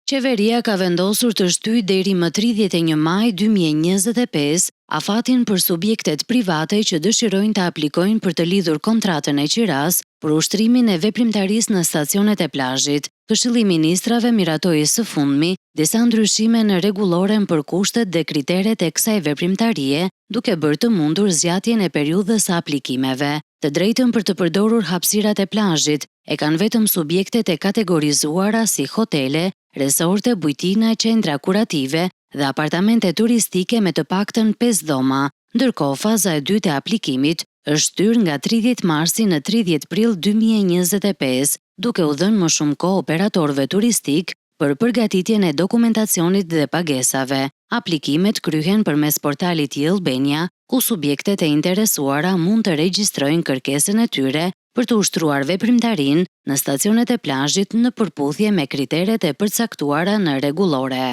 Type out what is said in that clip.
Qeveria ka vendosur të shtyjë deri më 31 maj 2025 afatin për subjektet private që dëshirojnë të aplikojnë për të lidhur kontratën e qirasë për ushtrimin e veprimtarisë në stacionet e plazhit. Këshilli i Ministrave miratoi së fundmi disa ndryshime në rregulloren për kushtet dhe kriteret e kësaj veprimtarie, duke bërë të mundur zgjatjen e periudhës së aplikimeve. Të drejtën për të përdorur hapësirat e plazhit e kanë vetëm subjektet e kategorizuara si hotele, resorte, bujtina, qendra kurative dhe apartamente turistike me të paktën 5 dhoma. Ndërkohë, faza e dytë e aplikimit është shtyrë nga 30 marsi në 30 prill 2025, duke u dhënë më shumë kohë operatorëve turistikë për përgatitjen e dokumentacionit dhe pagesave. Aplikimet kryhen përmes portalit e-Albania, ku subjektet e interesuara mund të regjistrojnë kërkesën e tyre për të ushtruar veprimtarinë në stacionet e plazhit në përputhje me kriteret e përcaktuara në rregullore.